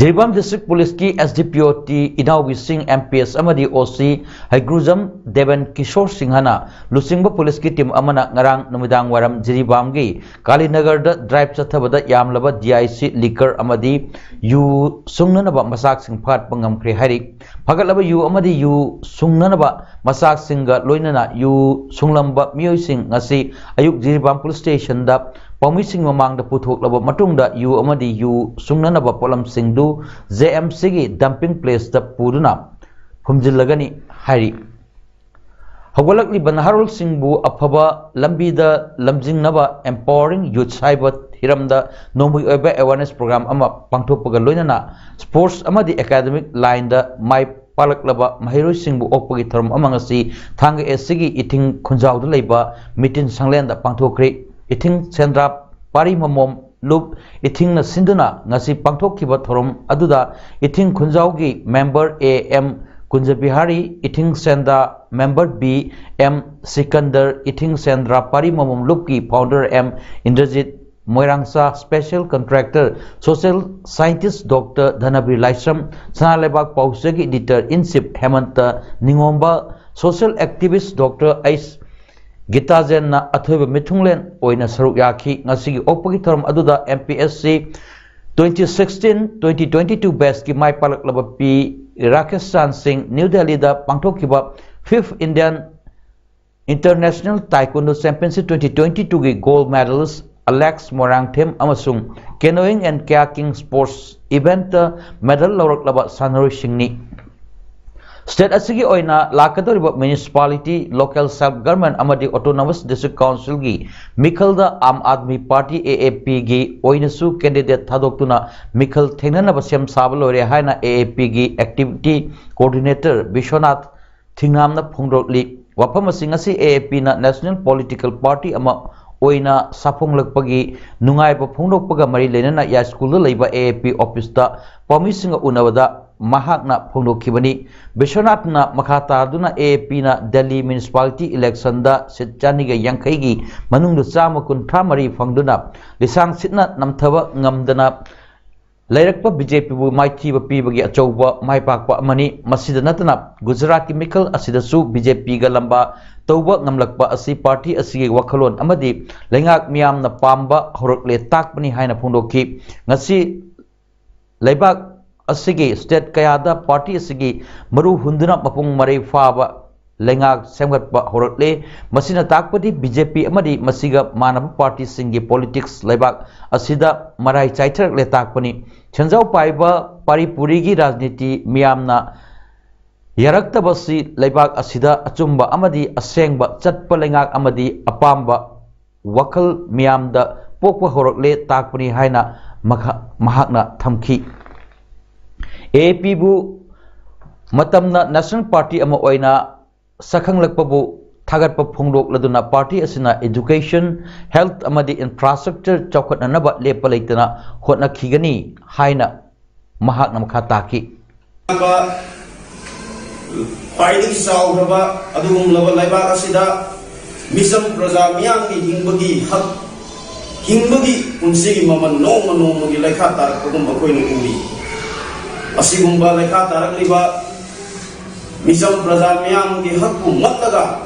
ꯖꯤꯔꯤꯕꯥꯝ District Police ꯀꯤ S D P O T ꯏꯅꯥꯎꯕꯤ ꯁꯤꯡ, M P S ꯑꯃꯗꯤ O C ꯍꯩꯒ꯭ꯔꯨꯖꯝ ꯗꯦꯕꯟ ꯀꯤꯁꯣꯔ ꯁꯤꯡꯍꯅ ꯂꯨꯆꯤꯡꯕ police ꯀꯤ team ꯑꯃꯅ ꯉꯔꯥꯡ ꯅꯨꯃꯤꯗꯥꯡ ꯋꯥꯏꯔꯝ ꯖꯤꯔꯤꯕꯥꯝꯒꯤ ꯀꯥꯂꯤꯅꯒꯔꯗ drive ꯆꯠꯊꯕꯗ ꯌꯥꯝꯂꯕ D I C liquor ꯑꯃꯗꯤ ꯌꯨ ꯁꯨꯡꯅꯅꯕ ꯃꯆꯥꯛꯁꯤꯡ ꯐꯥꯠꯄ ꯉꯝꯈ꯭ꯔꯦ ꯍꯥꯏꯔꯤ꯫ ꯐꯥꯒꯠꯂꯕ ꯌꯨ ꯑꯃꯗꯤ ꯌꯨ ꯁꯨꯡꯅꯅꯕ ꯃꯆꯥꯛꯁꯤꯡꯒ ꯂꯣꯏꯅꯅ ꯌꯨ ꯁꯨꯡꯂꯝꯕ ꯃꯤꯑꯣꯏꯁꯤꯡ ꯉꯁꯤ ꯑꯌꯨꯛ ꯖꯤꯔꯤꯕꯥꯝ police station ꯗ ꯄꯥꯎꯃꯤꯁꯤꯡ ꯃꯃꯥꯡꯗ ꯄꯨꯊꯣꯛꯂꯕ ꯃꯇꯨꯡꯗ ꯌꯨ ꯑꯃꯗꯤ ꯌꯨ ꯁꯨꯡꯅꯅꯕ ꯄꯣꯠꯂꯝꯁꯤꯡꯗꯨ J M C ꯒꯤ dumping place ꯇ ꯄꯨꯗꯨꯅ ꯐꯨꯝꯖꯤꯜꯂꯒꯅꯤ ꯍꯥꯏꯔꯤ꯫ ꯍꯧꯒꯠꯂꯛꯂꯤꯕ ꯅꯍꯥꯔꯣꯜꯁꯤꯡꯕꯨ ꯑꯐꯕ ꯂꯝꯕꯤꯗ ꯂꯝꯖꯤꯡꯅꯕ Empowering Youths ꯍꯥꯏꯕ ꯍꯤꯔꯝꯗ ꯅꯣꯡꯃꯒꯤ ꯑꯣꯏꯕ awareness program ꯑꯃ ꯄꯥꯡꯊꯣꯛꯄꯒ ꯂꯣꯏꯅꯅ sports ꯑꯃꯗꯤ academic line ꯗ ꯃꯥꯏ ꯄꯥꯛꯂꯛꯂꯕ ꯃꯍꯩꯔꯣꯏꯁꯤꯡꯕꯨ ꯑꯣꯛꯄꯒꯤ ꯊꯧꯔꯝ ꯑꯃ ꯉꯁꯤ ꯊꯥꯡꯒ S C ꯒꯤ ꯏꯊꯤꯡ ꯈꯨꯟꯖꯥꯎꯗ ꯂꯩꯕ ꯃꯤꯇꯤꯟ ꯁꯪꯂꯦꯟꯗ ꯄꯥꯡꯊꯣꯛꯈ꯭ꯔꯤ꯫ ꯏꯊꯤꯡ ꯁꯦꯟꯗ꯭ꯔꯥ ꯄꯥꯔꯤ ꯃꯃꯣꯝ ꯂꯨꯞ ꯏꯊꯤꯡꯅ ꯁꯤꯟꯗꯨꯅ ꯉꯁꯤ ꯄꯥꯡꯊꯣꯛꯈꯤꯕ ꯊꯧꯔꯝ ꯑꯗꯨꯗ ꯏꯊꯤꯡ ꯈꯨꯟꯖꯥꯎꯒꯤ member A M Kunjabihari, ꯏꯊꯤꯡ Sendra member B M Sikandar, ꯏꯊꯤꯡ ꯁꯦꯟꯗ꯭ꯔꯥ ꯄꯥꯔꯤ ꯃꯃꯣꯝ ꯂꯨꯞꯀꯤ founder M Indrajit, ꯃꯣꯏꯔꯥꯡꯆꯥ special contractor, social scientist Doctor ꯙꯅꯕꯤꯔ ꯂꯥꯏꯁ꯭ꯔꯝ, ꯁꯅꯥ ꯂꯩꯕꯥꯛ ꯄꯥꯎꯆꯦꯒꯤ editor in chief ꯍꯦꯃꯟꯇ ꯅꯤꯉꯣꯝꯕ, social activist Doctor H ꯒꯤꯇꯥꯖꯦꯟꯅ ꯑꯊꯣꯏꯕ ꯃꯤꯊꯨꯡꯂꯦꯟ ꯑꯣꯏꯅ ꯁꯔꯨꯛ ꯌꯥꯈꯤ꯫ ꯉꯁꯤꯒꯤ ꯑꯣꯛꯄꯒꯤ ꯊꯧꯔꯝ ꯑꯗꯨꯗ M P S C twenty sixteen twenty twenty two batch ꯀꯤ ꯃꯥꯏ ꯄꯥꯛꯂꯛꯂꯕ P ꯔꯥꯀꯦꯁ ꯆꯥꯟ ꯁꯤꯡ ꯅ꯭ꯌꯨ ꯗꯦꯜꯂꯤꯗ ꯄꯥꯡꯊꯣꯛꯈꯤꯕ fifth Indian International Taekwondo Championship twenty twenty two ꯒꯤ gold medalist Alex ꯃꯣꯏꯔꯥꯡꯊꯦꯝ ꯑꯃꯁꯨꯡ canoeing and kayaking sports event ꯇ medal ꯂꯧꯔꯛꯂꯕ ꯁꯥꯟꯅꯔꯣꯏꯁꯤꯡꯅꯤ꯫ State ꯑꯁꯤꯒꯤ ꯑꯣꯏꯅ ꯂꯥꯛꯀꯗꯧꯔꯤꯕ municipality, local self government ꯑꯃꯗꯤ autonomous district council ꯒꯤ ꯃꯤꯈꯜꯗ Aam Aadmi party, A A P, ꯒꯤ ꯑꯣꯏꯅꯁꯨ candidate ꯊꯥꯗꯣꯛꯇꯨꯅ ꯃꯤꯈꯜ ꯊꯦꯡꯅꯅꯕ ꯁꯦꯝ ꯁꯥꯕ ꯂꯣꯏꯔꯦ ꯍꯥꯏꯅ A A P ꯒꯤ activity coordinator ꯕꯤꯁ꯭ꯋꯅꯥꯊ ꯊꯤꯉꯥꯝꯅ ꯐꯣꯡꯗꯣꯛꯂꯤ꯫ ꯋꯥꯐꯝ ꯑꯁꯤ ꯉꯁꯤ A A P ꯅ national political party ꯑꯃ ꯑꯣꯏꯅ ꯁꯥꯐꯣꯡꯂꯛꯄꯒꯤ ꯅꯨꯡꯉꯥꯏꯕ ꯐꯣꯡꯗꯣꯛꯄꯒ ꯃꯔꯤ ꯂꯩꯅꯅ ꯌꯥꯏꯁ꯭ꯀꯨꯜꯗ ꯂꯩꯕ A A P office ꯇ ꯄꯥꯎꯃꯤꯁꯤꯡꯒ ꯎꯅꯕꯗ ꯃꯍꯥꯛꯅ ꯐꯣꯡꯗꯣꯛꯈꯤꯕꯅꯤ꯫ ꯕꯤꯁ꯭ꯋꯅꯥꯊꯅ ꯃꯈꯥ ꯇꯥꯗꯨꯅ ꯑꯦ ꯑꯦ ꯄꯤꯅ ꯗꯦꯜꯂꯤ ꯃ꯭ꯌꯨꯅꯤꯁꯤꯄꯥꯂꯤꯇꯤ ꯏꯂꯦꯛꯁꯟꯗ ꯁꯤꯠ ꯆꯅꯤꯒ ꯌꯥꯡꯈꯩꯒꯤ ꯃꯅꯨꯡꯗ ꯆꯥꯝꯃ ꯀꯨꯟꯊ꯭ꯔꯥ ꯃꯔꯤ ꯐꯪꯗꯨꯅ ꯂꯤꯁꯥꯡ ꯁꯤꯠꯅ ꯅꯝꯊꯕ ꯉꯝꯗꯅ ꯂꯩꯔꯛꯄ ꯕꯤ ꯖꯦ ꯄꯤꯕꯨ ꯃꯥꯏꯊꯤꯕ ꯄꯤꯕꯒꯤ ꯑꯆꯧꯕ ꯃꯥꯏ ꯄꯥꯛꯄ ꯑꯃꯅꯤ꯫ ꯃꯁꯤꯗ ꯅꯠꯇꯅ ꯒꯨꯖꯔꯥꯠꯀꯤ ꯃꯤꯈꯜ ꯑꯁꯤꯗꯁꯨ ꯕꯤ ꯖꯦ ꯄꯤꯒ ꯂꯝꯕꯥ ꯇꯧꯕ ꯉꯝꯂꯛꯄ ꯑꯁꯤ ꯄꯥꯔꯇꯤ ꯑꯁꯤꯒꯤ ꯋꯥꯈꯜꯂꯣꯟ ꯑꯃꯗꯤ ꯂꯩꯉꯥꯛ ꯃꯤꯌꯥꯝꯅ ꯄꯥꯝꯕ ꯍꯧꯔꯛꯂꯦ ꯇꯥꯛꯄꯅꯤ ꯍꯥꯏꯅ ꯐꯣꯡꯗꯣꯛꯈꯤ꯫ ꯉꯁꯤ ꯂꯩꯕꯥꯛ ꯑꯁꯤꯒꯤ ꯁ꯭ꯇꯦꯠ ꯀꯌꯥꯗ ꯄꯥꯔꯇꯤ ꯑꯁꯤꯒꯤ ꯃꯔꯨ ꯍꯨꯟꯗꯨꯅ ꯃꯄꯨꯡ ꯃꯔꯩ ꯐꯥꯕ ꯂꯩꯉꯥꯛ ꯁꯦꯝꯒꯠꯄ ꯍꯧꯔꯛꯂꯦ꯫ ꯃꯁꯤꯅ ꯇꯥꯛꯄꯗꯤ ꯕꯤ ꯖꯦ ꯄꯤ ꯑꯃꯗꯤ ꯃꯁꯤꯒ ꯃꯥꯟꯅꯕ ꯄꯥꯔꯇꯤꯁꯤꯡꯒꯤ ꯄꯣꯂꯤꯇꯤꯛꯁ ꯂꯩꯕꯥꯛ ꯑꯁꯤꯗ ꯃꯔꯥꯏ ꯆꯥꯏꯊꯔꯛꯂꯦ ꯇꯥꯛꯄꯅꯤ꯫ ꯁꯦꯟꯖꯥꯎ ꯄꯥꯏꯕ ꯄꯥꯔꯤ ꯄꯨꯔꯤꯒꯤ ꯔꯥꯖꯅꯤꯇꯤ ꯃꯤꯌꯥꯝꯅ ꯌꯥꯔꯛꯇꯕꯁꯤ ꯂꯩꯕꯥꯛ ꯑꯁꯤꯗ ꯑꯆꯨꯝꯕ ꯑꯃꯗꯤ ꯑꯁꯦꯡꯕ ꯆꯠꯄ ꯂꯩꯉꯥꯛ ꯑꯃꯗꯤ ꯑꯄꯥꯝꯕ ꯋꯥꯈꯜ ꯃꯤꯌꯥꯝꯗ ꯄꯣꯛꯄ ꯍꯧꯔꯛꯂꯦ ꯇꯥꯛꯄꯅꯤ ꯍꯥꯏꯅ ꯃꯈ-, ꯃꯍꯥꯛꯅ ꯊꯝꯈꯤ꯫ ꯑꯦ ꯑꯦ ꯄꯤꯕꯨ ꯃꯇꯝꯅ ꯅꯦꯁꯅꯦꯜ ꯄꯥꯔꯇꯤ ꯑꯃ ꯑꯣꯏꯅ ꯁꯛꯈꯪꯂꯛꯄꯕꯨ ꯊꯥꯒꯠꯄ ꯐꯣꯡꯗꯣꯛꯂꯗꯨꯅ ꯄꯥꯔꯇꯤ ꯑꯁꯤꯅ ꯏꯗꯨꯀꯦꯁꯟ, ꯍꯦꯜꯊ ꯑꯃꯗꯤ ꯏꯟꯐ꯭ꯔꯥꯁ꯭ꯇ꯭ꯔꯛꯆꯔ ꯆꯥꯎꯈꯠꯅꯅꯕ ꯂꯦꯞꯄ ꯂꯩꯇꯅ ꯍꯣꯠꯅꯈꯤꯒꯅꯤ ꯍꯥꯏꯅ ꯃꯍꯥꯛꯅ ꯃꯈꯥ ꯇꯥꯈꯤ꯫ ꯈ꯭ꯋꯥꯏꯗꯒꯤ ꯆꯥꯎꯈ꯭ꯔꯕ ꯑꯗꯨꯒꯨꯝꯂꯕ ꯂꯩꯕꯥꯛ ꯑꯁꯤꯗ ꯃꯤꯆꯝ ꯄ꯭ꯔꯖꯥ ꯃꯤꯌꯥꯝꯒꯤ ꯍꯤꯡꯕꯒꯤ ꯍꯛ, ꯍꯤꯡꯕꯒꯤ ꯄꯨꯟꯁꯤꯒꯤ ꯃꯃꯜ ꯅꯣꯡꯃ ꯅꯣꯡꯃꯒꯤ ꯂꯩꯈꯥ ꯇꯥꯔꯛꯄꯒꯨꯝ ꯑꯩꯈꯣꯏꯅ ꯎꯔꯤ꯫ ꯑꯁꯤꯒꯨꯝꯕ ꯂꯩꯈꯥ ꯇꯥꯔꯛꯂꯤꯕ ꯃꯤꯆꯝ ꯄ꯭ꯔꯖꯥ ꯃꯤꯌꯥꯝꯒꯤ ꯍꯛꯄꯨ ꯃꯠꯂꯒ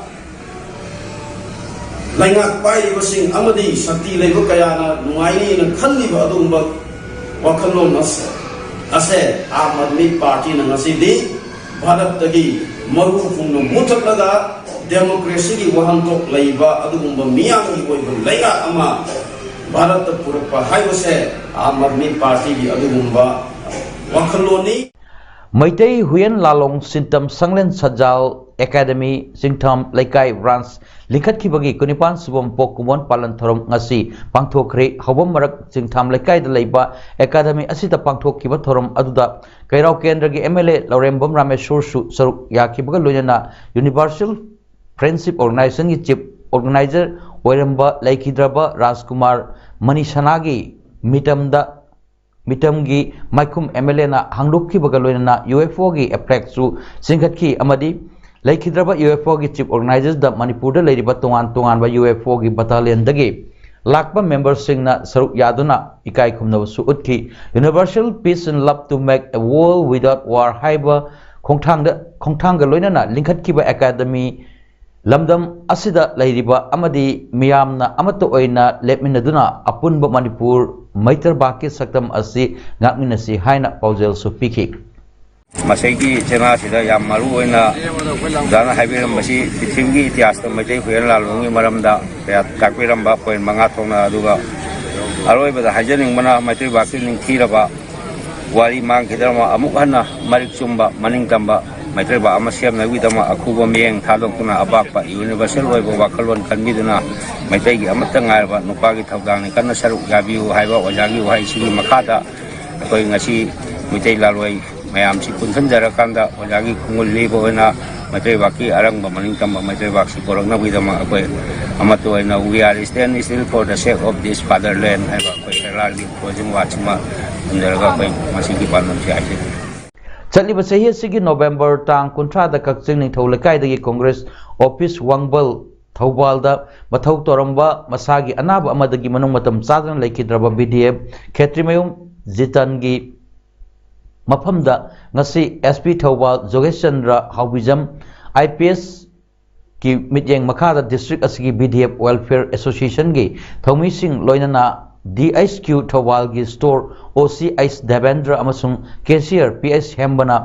ꯂꯩꯉꯥꯛ ꯄꯥꯏꯔꯤꯕꯁꯤꯡ ꯑꯃꯗꯤ ꯁꯛꯇꯤ ꯂꯩꯕ ꯀꯌꯥꯅ ꯅꯨꯡꯉꯥꯏꯅꯤꯅ ꯈꯜꯂꯤꯕ ꯑꯗꯨꯒꯨꯝꯕ ꯋꯥꯈꯜꯂꯣꯟ ꯑꯁ-, ꯑꯁꯦ ꯑꯥꯝ ꯑꯥꯗꯃꯤ ꯄꯥꯔꯇꯤꯅ ꯉꯁꯤꯗꯤ ꯚꯥꯔꯠꯇꯒꯤ ꯃꯔꯨ ꯄꯨꯡꯅ ꯃꯨꯊꯠꯂꯒ ꯗꯦꯃꯣꯀ꯭ꯔꯦꯁꯤꯒꯤ ꯋꯥꯍꯟꯊꯣꯛ ꯂꯩꯕ ꯑꯗꯨꯒꯨꯝꯕ ꯃꯤꯌꯥꯝꯒꯤ ꯑꯣꯏꯕ ꯂꯩꯉꯥꯛ ꯑꯃ ꯚꯥꯔꯠꯇ ꯄꯨꯔꯛꯄ ꯍꯥꯏꯕꯁꯦ ꯑꯥꯝ ꯑꯥꯗꯃꯤ ꯄꯥꯔꯇꯤꯒꯤ ꯑꯗꯨꯒꯨꯝꯕ ꯋꯥꯈꯜꯂꯣꯟꯅꯤ꯫ ꯃꯩꯇꯩ ꯍꯨꯏꯌꯦꯟ ꯂꯥꯂꯣꯡ ꯁꯤꯟꯇꯝ ꯁꯪꯂꯦꯟ ꯁꯖꯥꯜ ꯑꯦꯀꯥꯗꯃꯤ ꯆꯤꯡꯊꯥꯝ ꯂꯩꯀꯥꯏ ꯕ꯭ꯔꯥꯟꯁ ꯂꯤꯡꯈꯠꯈꯤꯕꯒꯤ ꯀꯨꯟꯅꯤꯄꯥꯟ ꯁꯨꯕ ꯄꯣꯛ ꯀꯨꯝꯑꯣꯟ ꯄꯥꯂꯟ ꯊꯧꯔꯝ ꯉꯁꯤ ꯄꯥꯡꯊꯣꯛꯈ꯭ꯔꯦ꯫ ꯍꯧꯕꯝ ꯃꯔꯛ ꯆꯤꯡꯊꯥꯝ ꯂꯩꯀꯥꯏꯗ ꯂꯩꯕ ꯑꯦꯀꯥꯗꯃꯤ ꯑꯁꯤꯗ ꯄꯥꯡꯊꯣꯛꯈꯤꯕ ꯊꯧꯔꯝ ꯑꯗꯨꯗ ꯀꯩꯔꯥꯎ ꯀꯦꯟꯗ꯭ꯔꯒꯤ ꯑꯦꯝ ꯑꯦꯜ ꯑꯦ ꯂꯧꯔꯦꯝꯕꯝ ꯔꯥꯃꯦꯁꯣꯔꯁꯨ ꯁꯔꯨꯛ ꯌꯥꯈꯤꯕꯒ ꯂꯣꯏꯅꯅ ꯌꯨꯅꯤꯚꯔꯁꯦꯜ ꯐ꯭ꯔꯦꯟꯁꯤꯞ ꯑꯣꯔꯒꯅꯥꯏꯖꯦꯁꯟꯒꯤ ꯆꯤꯐ ꯑꯣꯔꯒꯅꯥꯏꯖꯔ ꯑꯣꯏꯔꯝꯕ ꯂꯩꯈꯤꯗ꯭ꯔꯕ ꯔꯥꯖꯀꯨꯃꯥꯔ ꯃꯅꯤꯁꯅꯥꯒꯤ ꯃꯤꯇꯝꯗ ꯃꯤꯇꯝꯒꯤ ꯃꯥꯏꯈꯨꯝ ꯑꯦꯝ ꯑꯦꯜ ꯑꯦꯅ ꯍꯥꯡꯗꯣꯛꯈꯤꯕꯒ ꯂꯣꯏꯅꯅ ꯌꯨ ꯑꯦꯐ ꯑꯣꯒꯤ ꯑꯦ ꯐ꯭ꯂꯦꯒꯁꯨ ꯆꯤꯡꯈꯠꯈꯤ ꯑꯃꯗꯤ ꯂꯩꯈꯤꯗ꯭ꯔꯕ ꯌꯨ ꯑꯦꯐ ꯑꯣꯒꯤ ꯆꯤꯐ ꯑꯣꯔꯒꯅꯥꯏꯖꯔꯁꯗ ꯃꯅꯤꯄꯨꯔꯗ ꯂꯩꯔꯤꯕ ꯇꯣꯉꯥꯟ ꯇꯣꯉꯥꯟꯕ ꯌꯨ ꯑꯦꯐ ꯑꯣꯒꯤ ꯕꯇꯥꯂꯤꯌꯟꯗꯒꯤ ꯂꯥꯛꯄ ꯃꯦꯝꯕꯔꯁꯤꯡꯅ ꯁꯔꯨꯛ ꯌꯥꯗꯨꯅ ꯏꯀꯥꯏ ꯈꯨꯝꯅꯕꯁꯨ ꯎꯠꯈꯤ꯫ Universal peace and love to make a world without war ꯍꯥꯏꯕ ꯈꯣꯡꯊꯥꯡꯗ ꯈꯣꯡꯊꯥꯡꯒ ꯂꯣꯏꯅꯅ ꯂꯤꯡꯈꯠꯈꯤꯕ ꯑꯦꯀꯥꯗꯃꯤ ꯂꯝꯗꯝ ꯑꯁꯤꯗ ꯂꯩꯔꯤꯕ ꯑꯃꯗꯤ ꯃꯤꯌꯥꯝꯅ ꯑꯃꯠꯇ ꯑꯣꯏꯅ ꯂꯦꯞꯃꯤꯟꯅꯗꯨꯅ ꯑꯄꯨꯟꯕ ꯃꯅꯤꯄꯨꯔ ꯃꯩꯇ꯭ꯔꯕꯥꯛꯀꯤ ꯁꯛꯇꯝ ꯑꯁꯤ ꯉꯥꯛꯃꯤꯟꯅꯁꯤ ꯍꯥꯏꯅ ꯄꯥꯎꯖꯦꯜꯁꯨ ꯄꯤꯈꯤ꯫ ꯃꯁꯤꯒꯤ ꯆꯦꯅꯥꯁꯤꯗ ꯌꯥꯝ ꯃꯔꯨ ꯑꯣꯏꯅ ꯑꯣꯖꯥꯅ ꯍꯥꯏꯕꯤꯔꯝꯕꯁꯤ ꯄ꯭ꯔꯤꯊꯤꯕꯤꯒꯤ ꯏꯇꯤꯍꯥꯁꯇ ꯃꯩꯇꯩ ꯍꯨꯏꯌꯦꯟ ꯂꯥꯂꯣꯡꯒꯤ ꯃꯔꯝꯗ ꯀꯌꯥ ꯇꯥꯛꯄꯤꯔꯝꯕ ꯄꯣꯏꯟ ꯃꯉꯥ ꯊꯣꯛꯅ, ꯑꯗꯨꯒ ꯑꯔꯣꯏꯕꯗ ꯍꯥꯏꯖꯅꯤꯡꯕꯅ ꯃꯩꯇꯩꯕꯥꯛꯀꯤ ꯅꯤꯡꯊꯤꯔꯕ ꯋꯥꯔꯤ ꯃꯥꯡꯈꯤꯗ꯭ꯔꯕ ꯑꯃꯨꯛ ꯍꯟꯅ ꯃꯔꯤꯛ ꯆꯨꯝꯕ ꯃꯅꯤꯡ ꯇꯝꯕ ꯃꯩꯇꯩꯕꯥꯛ ꯑꯃ ꯁꯦꯝꯅꯕꯒꯤꯗꯃꯛ ꯑꯈꯨꯕ ꯃꯤꯠꯌꯦꯡ ꯊꯥꯗꯣꯛꯇꯨꯅ ꯑꯄꯥꯛꯄ ꯌꯨꯅꯤꯚꯔꯁꯦꯜ ꯑꯣꯏꯕ ꯋꯥꯈꯜꯂꯣꯟ ꯈꯟꯕꯤꯗꯨꯅ ꯃꯩꯇꯩꯒꯤ ꯑꯃꯠꯇ ꯉꯥꯏꯔꯕ ꯅꯨꯄꯥꯒꯤ ꯊꯧꯗꯥꯡꯅꯤ, ꯀꯟꯅ ꯁꯔꯨꯛ ꯌꯥꯕꯤꯌꯨ ꯍꯥꯏꯕ ꯑꯣꯖꯥꯒꯤ ꯋꯥꯍꯩꯁꯤꯒꯤ ꯃꯈꯥꯗ ꯑꯩꯈꯣꯏ ꯉꯁꯤ ꯃꯩꯇꯩ ꯂꯥꯂꯣꯏ ꯃꯌꯥꯝꯁꯤ ꯄꯨꯟꯁꯤꯟꯖꯔꯀꯥꯟꯗ ꯑꯣꯖꯥꯒꯤ ꯈꯣꯡꯒꯨꯜ ꯂꯤꯕ ꯑꯣꯏꯅ ꯃꯩꯇꯩꯕꯥꯛꯀꯤ ꯑꯔꯪꯕ ꯃꯅꯤꯡ ꯇꯝꯕ ꯃꯩꯇꯩꯕꯥꯛꯁꯤ ꯄꯨꯔꯛꯅꯕꯒꯤꯗꯃꯛ ꯑꯩꯈꯣꯏ ꯑꯃꯠꯇ ꯑꯣꯏꯅ We are stand still for the sake of this fatherland ꯍꯥꯏꯕ ꯑꯩꯈꯣꯏ ꯍꯦꯔꯥꯒꯤ closing wordꯁꯤꯃ ꯊꯝꯖꯔꯒ ꯑꯩꯈꯣꯏ ꯃꯁꯤꯒꯤ ꯄꯥꯟꯗꯝꯁꯤ ꯍꯥꯏꯖꯒꯦ꯫ ꯆꯠꯂꯤꯕ ꯆꯍꯤ ꯑꯁꯤꯒꯤ ꯅꯣꯕꯦꯝꯕꯔ ꯇꯥꯡ ꯀꯨꯟꯊ꯭ꯔꯥꯗ ꯀꯛꯆꯤꯡ ꯅꯤꯡꯊꯧ ꯂꯩꯀꯥꯏꯗꯒꯤ ꯀꯣꯡꯒ꯭ꯔꯦꯁ ꯑꯣꯐꯤꯁ ꯋꯥꯡꯕꯜ ꯊꯧꯕꯥꯜꯗ ꯃꯊꯧ ꯇꯧꯔꯝꯕ ꯃꯁꯥꯒꯤ ꯑꯅꯥꯕ ꯑꯃꯗꯒꯤ ꯃꯅꯨꯡ ꯃꯇꯝ ꯆꯥꯗꯅ ꯂꯩꯈꯤꯗ꯭ꯔꯕ ꯕꯤ ꯗꯤ ꯑꯦꯐ ꯈꯦꯇ꯭ꯔꯤꯃꯌꯨꯝ ꯖꯤꯇꯟꯒꯤ ꯃꯐꯝꯗ ꯉꯁꯤ S P Thoubal ꯖꯣꯒꯦꯁ Chandra ꯍꯥꯎꯕꯤꯖꯝ I P S ꯀꯤ ꯃꯤꯠꯌꯦꯡ ꯃꯈꯥꯗ ꯗꯤꯁꯇ꯭ꯔꯤꯛ ꯑꯁꯤꯒꯤ ꯕꯤ ꯗꯤ ꯑꯦꯐ ꯋꯦꯜꯐꯤꯌꯔ ꯑꯦꯁꯣꯁꯤꯌꯦꯁꯟꯒꯤ ꯊꯧꯃꯤꯁꯤꯡ ꯂꯣꯏꯅꯅ ꯗꯤ ꯑꯩꯆ ꯀ꯭ꯌꯨ ꯊꯧꯕꯥꯜꯒꯤ ꯁ꯭ꯇꯣꯔ ꯑꯣ ꯁꯤ ꯑꯩꯆ ꯗꯦꯕꯦꯟꯗ꯭ꯔ ꯑꯃꯁꯨꯡ ꯀꯦꯁꯤꯌꯔ ꯄꯤ ꯑꯩꯆ ꯍꯦꯝꯕꯅ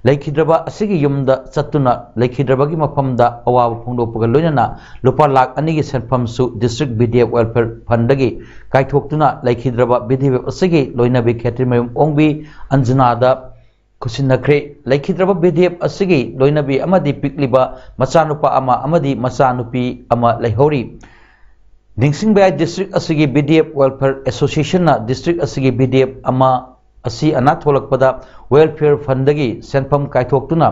ꯂꯩꯈꯤꯗ꯭ꯔꯕ ꯑꯁꯤꯒꯤ ꯌꯨꯝꯗ ꯆꯠꯇꯨꯅ ꯂꯩꯈꯤꯗ꯭ꯔꯕꯒꯤ ꯃꯐꯝꯗ ꯑꯋꯥꯕ ꯐꯣꯡꯗꯣꯛꯄꯒ ꯂꯣꯏꯅꯅ ꯂꯨꯄꯥ ꯂꯥꯈ ꯑꯅꯤꯒꯤ ꯁꯦꯟꯐꯝꯁꯨ district B D F welfare ꯐꯟꯗꯒꯤ ꯀꯥꯏꯊꯣꯛꯇꯨꯅ ꯂꯩꯈꯤꯗ꯭ꯔꯕ ꯕꯤ ꯗꯤ ꯑꯦꯐ ꯑꯁꯤꯒꯤ ꯂꯣꯏꯅꯕꯤ ꯈꯦꯇ꯭ꯔꯤꯃꯌꯨꯝ ꯑꯣꯡꯕꯤ ꯑꯟꯖꯅꯥꯗ ꯈꯨꯠꯁꯤꯟꯅꯈ꯭ꯔꯦ꯫ ꯂꯩꯈꯤꯗ꯭ꯔꯕ ꯕꯤ ꯗꯤ ꯑꯦꯐ ꯑꯁꯤꯒꯤ ꯂꯣꯏꯅꯕꯤ ꯑꯃꯗꯤ ꯄꯤꯛꯂꯤꯕ ꯃꯆꯥꯅꯨꯄꯥ ꯑꯃ ꯑꯃꯗꯤ ꯃꯆꯥꯅꯨꯄꯤ ꯑꯃ ꯂꯩꯍꯧꯔꯤ꯫ ꯅꯤꯡꯁꯤꯡꯕ ꯌꯥꯏ, ꯗꯤꯁꯇ꯭ꯔꯤꯛ ꯑꯁꯤꯒꯤ ꯕꯤ ꯗꯤ ꯑꯦꯐ ꯋꯦꯜꯐꯤꯌꯔ ꯑꯦꯁꯣꯁꯤꯌꯦꯁꯟꯅ ꯗꯤꯁꯇ꯭ꯔꯤꯛ ꯑꯁꯤꯒꯤ ꯕꯤ ꯗꯤ ꯑꯦꯐ ꯑꯃ ꯑꯁꯤ ꯑꯅꯥ ꯊꯣꯛꯂꯛꯄꯗ ꯋꯦꯜꯐꯤꯌꯔ ꯐꯟꯗꯒꯤ ꯁꯦꯟꯐꯝ ꯀꯥꯏꯊꯣꯛꯇꯨꯅ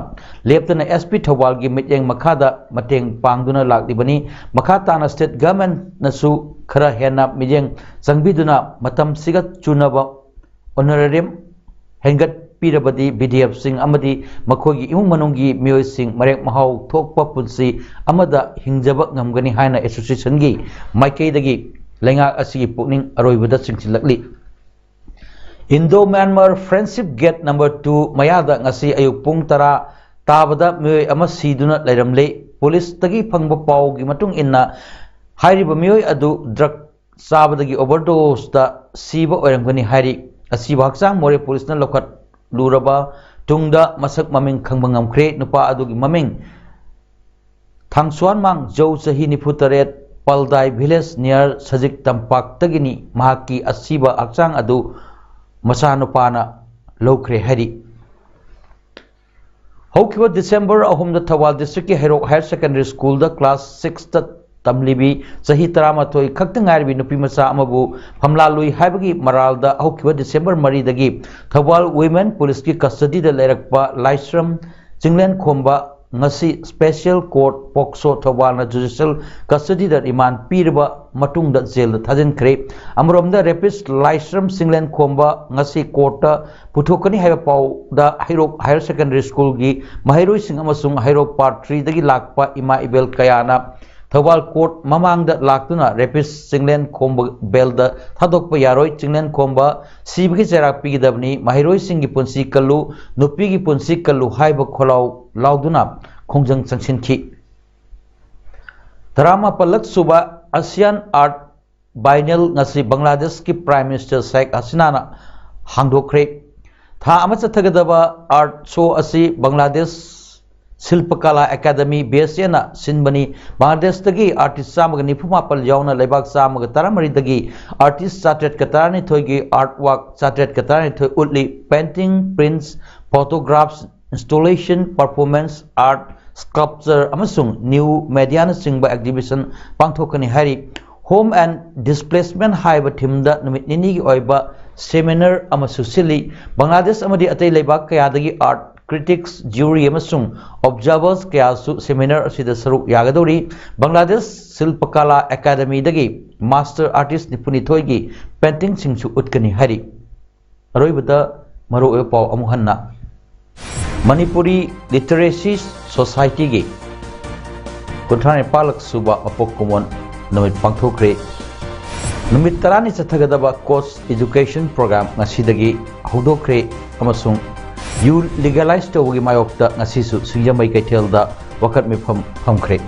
ꯂꯦꯞꯇꯅ ꯑꯦꯁ ꯄꯤ ꯊꯧꯕꯥꯜꯒꯤ ꯃꯤꯠꯌꯦꯡ ꯃꯈꯥꯗ ꯃꯇꯦꯡ ꯄꯥꯡꯗꯨꯅ ꯂꯥꯛꯂꯤꯕꯅꯤ꯫ ꯃꯈꯥ ꯇꯥꯅ ꯁ꯭ꯇꯦꯠ ꯒꯚꯔꯟꯃꯦꯟꯠꯅꯁꯨ ꯈꯔ ꯍꯦꯟꯅ ꯃꯤꯠꯌꯦꯡ ꯆꯪꯕꯤꯗꯨꯅ ꯃꯇꯝꯁꯤꯒ ꯆꯨꯅꯕ honorarium ꯍꯦꯟꯒꯠꯄꯤꯔꯕꯗꯤ ꯕꯤꯙꯤꯌꯦꯞꯁꯤꯡ ꯑꯃꯗꯤ ꯃꯈꯣꯏꯒꯤ ꯏꯃꯨꯡ ꯃꯅꯨꯡꯒꯤ ꯃꯤꯑꯣꯏꯁꯤꯡ ꯃꯔꯦꯛ ꯃꯍꯥꯎ ꯊꯣꯛꯄ ꯄꯨꯟꯁꯤ ꯑꯃꯗ ꯍꯤꯡꯖꯕ ꯉꯝꯒꯅꯤ ꯍꯥꯏꯅ ꯑꯦꯁꯣꯁꯤꯌꯦꯁꯟꯒꯤ ꯃꯥꯏꯀꯩꯗꯒꯤ ꯂꯩꯉꯥꯛ ꯑꯁꯤꯒꯤ ꯄꯨꯛꯅꯤꯡ ꯑꯔꯣꯏꯕꯗ ꯆꯤꯡꯁꯤꯜꯂꯛꯂꯤ꯫ Indo Myanmar Friendship Gate number two ꯃꯌꯥꯗ ꯉꯁꯤ ꯑꯌꯨꯛ ꯄꯨꯡ ꯇꯔꯥ ꯇꯥꯕꯗ ꯃꯤꯑꯣꯏ ꯑꯃ ꯁꯤꯗꯨꯅ ꯂꯩꯔꯝꯂꯦ꯫ ꯄꯨꯂꯤꯁꯇꯒꯤ ꯐꯪꯕ ꯄꯥꯎꯒꯤ ꯃꯇꯨꯡ ꯏꯟꯅ, ꯍꯥꯏꯔꯤꯕ ꯃꯤꯑꯣꯏ ꯑꯗꯨ ꯗ꯭ꯔꯒ ꯆꯥꯕꯗꯒꯤ ꯑꯣꯚꯔꯗꯣꯁꯇ ꯁꯤꯕ ꯑꯣꯏꯔꯝꯒꯅꯤ ꯍꯥꯏꯔꯤ꯫ ꯑꯁꯤꯕ ꯍꯛꯆꯥꯡ ꯃꯣꯔꯦ ꯄꯨꯂꯤꯁꯅ ꯂꯧꯈꯠꯂꯨꯔꯕ ꯇꯨꯡꯗ ꯃꯁꯛ ꯃꯃꯤꯡ ꯈꯪꯕ ꯉꯝꯈ꯭ꯔꯦ꯫ ꯅꯨꯄꯥ ꯑꯗꯨꯒꯤ ꯃꯃꯤꯡ ꯊꯥꯡꯁꯨꯋꯥꯟꯃꯥꯡ ꯖꯧ, ꯆꯍꯤ ꯅꯤꯐꯨ ꯇꯔꯦꯠ, ꯄꯜꯗꯥꯏ village near ꯁꯖꯤꯛ ꯇꯝꯄꯥꯛꯇꯒꯤꯅꯤ꯫ ꯃꯍꯥꯛꯀꯤ ꯑꯁꯤꯕ ꯍꯛꯆꯥꯡ ꯑꯗꯨ ꯃꯆꯥꯅꯨꯄꯥꯅ ꯂꯧꯈ꯭ꯔꯦ ꯍꯥꯏꯔꯤ꯫ ꯍꯧꯈꯤꯕ ꯗꯤꯁꯦꯝꯕꯔ ꯑꯍꯨꯝꯗ ꯊꯧꯕꯥꯜ districtꯀꯤ ꯍꯩꯔꯣꯛ higher secondary schoolꯗ class sixꯇ ꯇꯝꯂꯤꯕꯤ ꯆꯍꯤ ꯇꯔꯥꯃꯥꯊꯣꯏ ꯈꯛꯇ ꯉꯥꯏꯔꯤꯕꯤ ꯅꯨꯄꯤ ꯃꯆꯥ ꯑꯃꯕꯨ ꯐꯝꯂꯥꯂꯨꯏ ꯍꯥꯏꯕꯒꯤ ꯃꯔꯥꯜꯗ ꯍꯧꯈꯤꯕ ꯗꯤꯁꯦꯝꯕꯔ ꯃꯔꯤꯗꯒꯤ ꯊꯧꯕꯥꯜ women policeꯀꯤ custodyꯗ ꯂꯩꯔꯛꯄ ꯂꯥꯏꯁ꯭ꯔꯝ ꯆꯤꯡꯂꯦꯟꯈꯣꯝꯕ ꯉꯁꯤ special court POCSO ꯊꯧꯕꯥꯜꯅ judicial custodyꯗ remand ꯄꯤꯔꯕ ꯃꯇꯨꯡꯗ ꯖꯦꯜꯗ ꯊꯥꯖꯤꯟꯈ꯭ꯔꯦ꯫ ꯑꯃꯔꯣꯝꯗ rapist ꯂꯥꯏꯁ꯭ꯔꯝ ꯆꯤꯡꯂꯦꯟꯈꯣꯝꯕ ꯉꯁꯤ courtꯇ ꯄꯨꯊꯣꯛꯀꯅꯤ ꯍꯥꯏꯕ ꯄꯥꯎꯗ ꯍꯩꯔꯣꯛ higher secondary schoolꯒꯤ ꯃꯍꯩꯔꯣꯏꯁꯤꯡ ꯑꯃꯁꯨꯡ ꯍꯩꯔꯣꯛ part threeꯗꯒꯤ ꯂꯥꯛꯄ ꯏꯃꯥ ꯏꯕꯦꯜ ꯀꯌꯥꯅ ꯊꯧꯕꯥꯜ court ꯃꯃꯥꯡꯗ ꯂꯥꯛꯇꯨꯅ rapist ꯆꯤꯡꯂꯦꯟꯈꯣꯝꯕ ꯕꯦꯜꯗ ꯊꯥꯗꯣꯛꯄ ꯌꯥꯔꯣꯏ, ꯆꯤꯡꯂꯦꯟꯈꯣꯝꯕ ꯁꯤꯕꯒꯤ ꯆꯩꯔꯥꯛ ꯄꯤꯒꯗꯕꯅꯤ, ꯃꯍꯩꯔꯣꯏꯁꯤꯡꯒꯤ ꯄꯨꯟꯁꯤ ꯀꯜꯂꯨ, ꯅꯨꯄꯤꯒꯤ ꯄꯨꯟꯁꯤ ꯀꯜꯂꯨ ꯍꯥꯏꯕ ꯈꯣꯜꯂꯥꯎ ꯂꯥꯎꯗꯨꯅ ꯈꯣꯡꯖꯪ ꯆꯪꯁꯤꯟꯈꯤ꯫ ꯇꯔꯥꯃꯥꯄꯜꯂꯛ ꯁꯨꯕ ASEAN Art Biennale ꯉꯁꯤ ꯕꯪꯒ꯭ꯂꯥꯗꯦꯁꯀꯤ Prime Minister ꯁꯦꯈ ꯍꯁꯤꯅꯥꯅ ꯍꯥꯡꯗꯣꯛꯈ꯭ꯔꯦ꯫ ꯊꯥ ꯑꯃ ꯆꯠꯊꯒꯗꯕ art show ꯑꯁꯤ ꯕꯪꯒ꯭ꯂꯥꯗꯦꯁ ꯁꯤꯜꯄꯀꯂꯥ ꯑꯦꯀꯥꯗꯃꯤ, BSAꯅ ꯁꯤꯟꯕꯅꯤ꯫ ꯕꯪꯒ꯭ꯂꯥꯗꯦꯁꯇꯒꯤ artist ꯆꯥꯝꯃꯒ ꯅꯤꯐꯨ ꯃꯥꯄꯜ ꯌꯥꯎꯅ ꯂꯩꯕꯥꯛ ꯆꯥꯝꯃꯒ ꯇꯔꯥꯃꯔꯤꯗꯒꯤ artist ꯆꯥꯇ꯭ꯔꯦꯠꯀ ꯇꯔꯥꯅꯤꯊꯣꯏꯒꯤ artwork ꯆꯥꯇ꯭ꯔꯦꯠꯀ ꯇꯔꯥꯅꯤꯊꯣꯏ ꯎꯠꯂꯤ꯫ Painting, prints, photographs, installation, performance art, sculpture ꯑꯃꯁꯨꯡ new mediaꯅꯆꯤꯡꯕ exhibition ꯄꯥꯡꯊꯣꯛꯀꯅꯤ ꯍꯥꯏꯔꯤ꯫ Home and Displacement ꯍꯥꯏꯕ themeꯗ ꯅꯨꯃꯤꯠ ꯅꯤꯅꯤꯒꯤ ꯑꯣꯏꯕ seminar ꯑꯃꯁꯨ ꯁꯤꯜꯂꯤ꯫ ꯕꯪꯒ꯭ꯂꯥꯗꯦꯁ ꯑꯃꯗꯤ ꯑꯇꯩ ꯂꯩꯕꯥꯛ ꯀꯌꯥꯗꯒꯤ art critics, jury ꯑꯃꯁꯨꯡ observers ꯀꯌꯥꯁꯨ seminar ꯑꯁꯤꯗ ꯁꯔꯨꯛ ꯌꯥꯒꯗꯧꯔꯤ꯫ ꯕꯪꯒ꯭ꯂꯥꯗꯦꯁ ꯁꯤꯜꯄꯀꯂꯥ ꯑꯦꯀꯥꯗꯃꯤꯗꯒꯤ master artist ꯅꯤꯐꯨꯅꯤꯊꯣꯏꯒꯤ paintingꯁꯤꯡꯁꯨ ꯎꯠꯀꯅꯤ ꯍꯥꯏꯔꯤ꯫ ꯑꯔꯣꯏꯕꯗ ꯃꯔꯨꯑꯣꯏꯕ ꯄꯥꯎ ꯑꯃꯨꯛ ꯍꯟꯅ꯫ ꯃꯅꯤꯄꯨꯔꯤ ꯂꯤꯇꯔꯦꯁꯤ ꯁꯣꯁꯥꯏꯇꯤꯒꯤ ꯀꯨꯟꯊ꯭ꯔꯥ ꯅꯤꯄꯥꯜꯂꯛ ꯁꯨꯕ ꯃꯄꯣꯛ ꯀꯨꯝꯑꯣꯟ ꯅꯨꯃꯤꯠ ꯄꯥꯡꯊꯣꯛꯈ꯭ꯔꯦ꯫ ꯅꯨꯃꯤꯠ ꯇꯔꯥꯅꯤ ꯆꯠꯊꯒꯗꯕ ꯀꯣꯁ ꯏꯗꯨꯀꯦꯁꯟ ꯄ꯭ꯔꯣꯒ꯭ꯔꯥꯝ ꯉꯁꯤꯗꯒꯤ ꯍꯧꯗꯣꯛꯈ꯭ꯔꯦ ꯑꯃꯁꯨꯡ ꯌꯨ ꯂꯤꯒꯦꯂꯥꯏꯁ ꯇꯧꯕꯒꯤ ꯃꯥꯌꯣꯛꯇ ꯉꯁꯤꯁꯨ ꯁꯤꯡꯖꯃꯩ ꯀꯩꯊꯦꯜꯗ ꯋꯥꯀꯠ ꯃꯤꯐꯝ ꯐꯝꯈ꯭ꯔꯦ꯫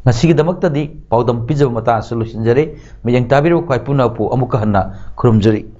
ꯉꯁꯤꯒꯤꯗꯃꯛꯇꯗꯤ ꯄꯥꯎꯗꯝ ꯄꯤꯖꯕ ꯃꯇꯥꯡ ꯑꯁꯤꯗ ꯂꯣꯏꯁꯤꯟꯖꯔꯦ꯫ ꯃꯤꯠꯌꯦꯡ ꯇꯥꯕꯤꯔꯤꯕ ꯈ꯭ꯋꯥꯏ ꯄꯨꯝꯅꯃꯛꯄꯨ ꯑꯃꯨꯛꯀ ꯍꯟꯅ ꯈꯨꯔꯨꯝꯖꯔꯤ꯫